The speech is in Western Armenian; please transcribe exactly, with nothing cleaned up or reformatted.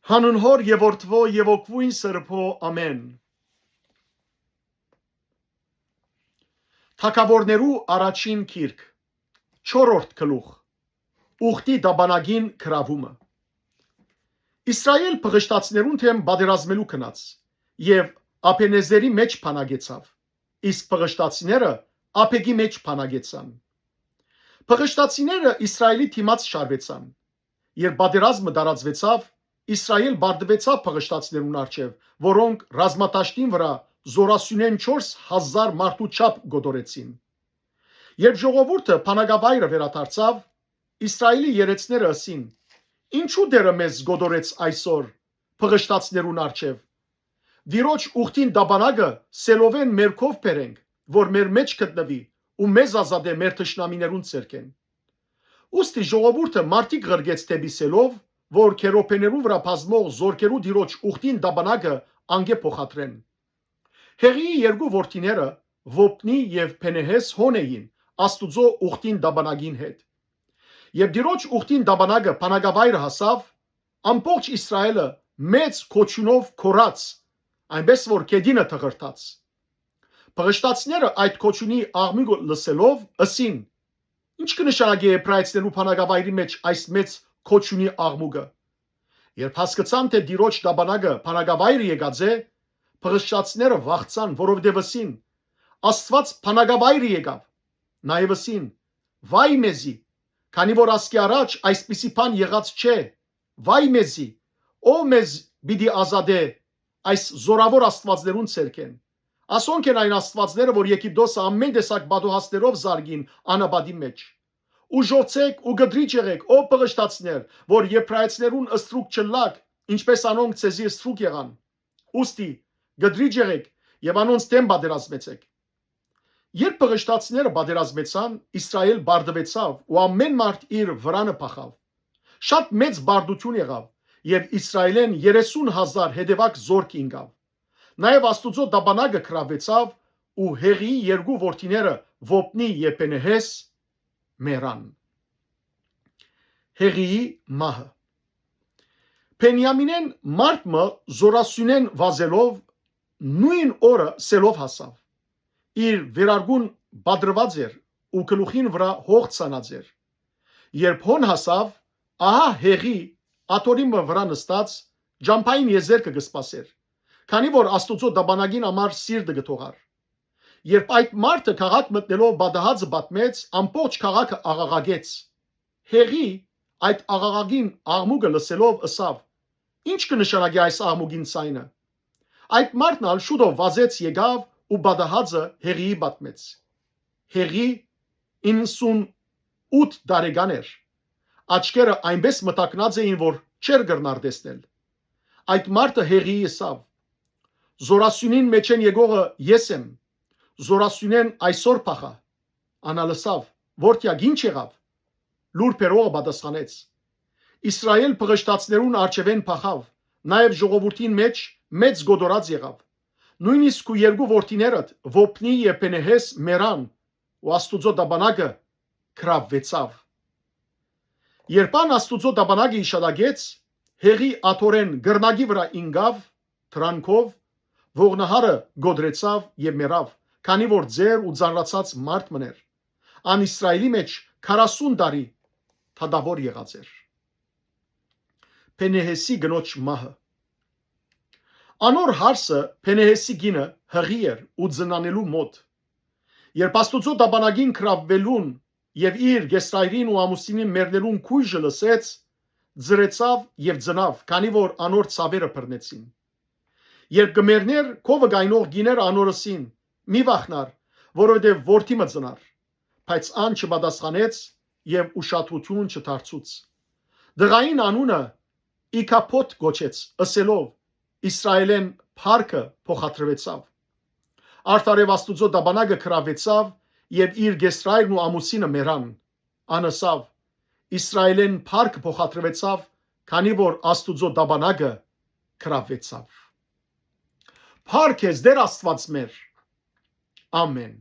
Հանուն Հօր եւ Որդւոյ եւ Հոգւոյն Սրբոյ, ամէն։ Թագաւորներու առաջին գիրք, չորրորդ գլուխ, ուխտի տապանագին գրաւումը։ Իսրայէլ փղշտացիներուն դէմ պատերազմելու գնաց եւ Աբենեզերի մէջ բանակեցաւ, իսկ փղշտացիները Աբեգի մէջ բանակեցան։ Փղշտացիները Իսրայէլի դիմաց շարուեցան։ Երբ պատերազմը տարածուեցաւ, Իսրայէլ պարտուեցաւ փղշտացիներուն առջեւ, որոնք ռազմադաշտին վրայ զօրասիւնէն չորս հազար մարդու չափ կոտորեցին։ Երբ ժողովուրդը բնակավայրը վերադարձաւ, Իսրայէլի երեցները ըսին. «Ինչո՞ւ Տէրը մեզ կոտորեց այսօր փղշտացիներուն առջեւ։ Տիրոջ ուխտին տապանագը Սելովէն մեր քով բերենք, որ մեր մէջ գտնուի ու մեզ ազատէ մեր թշնամիներուն ձեռքէն»։ Ուստի ժողովուրդը մարդիկ ղրկեց դէպի Սելով, որ քերոբէներու վրայ բազմող զորքերու Տիրոջ ուխտին տապանագը անկէ փոխադրեն։ Հեղիի երկու որդիները՝ Յովնի եւ Փենեհէս, հոն էին Աստուծոյ ուխտին տապանագին հետ։ Երբ Տիրոջ ուխտին տապանագը բնակավայրը հասաւ, ամբողջ Իսրայէլը մեծ կոչիւնով գոռաց, այնպէս որ գետինը թղրդաց։ Փղշտացիները այդ կոչիւնի աղմուկը լսելով՝ ըսին. «Ի՞նչ կը նշանակէ Եբրայեցիներու բնակավայրի մէջ այս մեծ կոչիւնի աղմուկը»։ Երբ հասկցան թէ Տիրոջ տապանագը բնակավայրը եկած է, փղշտացիները վախցան, որովհետեւ ըսին. «Աստուած բնակավայրը եկաւ»։ Նաեւ ըսին. «Վա՛յ մեզի, քանի որ ասկէ առաջ այսպիսի բան եղած չէ։ Վա՛յ մեզի, ո՞վ մեզ պիտի ազատէ այս զօրաւոր աստուածներուն ձեռքէն։ Ասոնք են այն աստուածները, որ Եգիպտոսը ամէն տեսակ պատուհասներով զարկին անապատի մէջ։ Ուժովցէք ու կտրիճ եղէք, ո՛վ փղշտացիներ, որ Եբրայեցիներուն ստրուկ չըլլաք, ինչպէս անոնք ձեզի ստրուկ եղան։ Ուստի կտրիճ եղէք եւ անոնց դէմ պատերազմեցէք»։ Երբ փղշտացիները պատերազմեցան, Իսրայէլ պարտուեցաւ ու ամէն մարդ իր վրանը փախաւ։ Շատ մեծ պարտութիւն եղաւ եւ Իսրայէլէն երեսուն հազար հետեւակ զորք ինկաւ։ Նաեւ Աստուծոյ տապանագը գրաւեցաւ ու Հեղիի երկու որդիները՝ Յովնի եւ Փենեհէս, մեռան։ Հեղիի մահը։ Բենիամինէն մարդ մը զօրասիւնէն վազելով նոյն օրը Սելով հասաւ։ Իր վերարկուն պատռուած էր ու գլուխին վրայ հող ցանած էր։ Երբ հոն հասաւ, ահա Հեղի աթոռի մը վրայ նստած ճամբային եզերքը կը սպասէր, քանի որ Աստուծոյ տապանագին համար սիրտը կը թողար։ Երբ այդ մարդը քաղաք մտնելով պատահածը պատմեց, ամբողջ քաղաքը աղաղակեց։ Հեղի այդ աղաղակին աղմուկը լսելով ըսաւ. «Ի՞նչ կը նշանակէ այս աղմուկին ձայնը»։ Այդ մարդն ալ շուտով վազեց եկաւ ու պատահածը Հեղիի պատմեց։ Հեղի ինսուն ութ տարեկան էր։ Աչքերը այնպէս մթագնած էին, որ չէր կրնար տեսնել։ Այդ մարդը Հեղիի ըսաւ. «Զորասիւնին մէջէն եկողը ես եմ, զորասիւնէն այսօր փախայ»։ Ան ալ ըսաւ. «Ո՛րդեակ, ի՞նչ եղաւ»։ Լուր բերողը պատասխանեց. «Իսրայէլ փղշտացիներուն առջեւէն փախաւ, նաեւ ժողովուրդին մէջ մեծ կոտորած եղաւ։ Նոյնիսկ քու երկու որդիներդ՝ Յովնի եւ Փենեհէս, մեռան ու Աստուծոյ տապանագը գրաւուեցաւ»։ Երբ ան Աստուծոյ տապանագը յիշատակեց, Հեղի աթոռէն կռնակի վրայ ինկաւ, դրանքով ողնահարը կոտրեցաւ եւ մեռաւ, քանի որ ծեր ու ծանրացած մարդ մըն էր։ Ան Իսրայէլի մէջ քառասուն տարի դատաւոր եղած էր։ Փենեհէսի կնոջ մահը։ Անոր հարսը Փենեհէսի կինը Հղի էր ու ծնանելու մօտ։ Երբ Աստուծոյ տապանագին գրաւուելուն եւ իր կեսրայրին ու ամուսինին մեռնելուն գոյժը լսեց, ծռեցաւ եւ ծնաւ, քանի որ անոր ցաւերը բռնեցին։ Երբ կը մեռնէր, քովը կայնող կիները անոր ըսին. «Մի վախնար, որովհետեւ որդի մը ծնար»։ Բայց ան չպատասխանեց եւ ուշադրութիւն չդարձուց։ Տղային անունը Իքաբոդ կոչեց, ըսելով. «Իսրայէլէն փառքը փոխադրուեցաւ»։ Արդարեւ Աստուծոյ տապանագը գրաւուեցաւ եւ իր կեսրայրն ու ամուսինը մեռան։ Ան ըսաւ. «Իսրայէլէն փառքը փոխադրուեցաւ, քանի որ Աստուծոյ տապանագը գրաւուեցաւ»։ Փառք ես, Տէր Աստուած մեր։ Ամէն։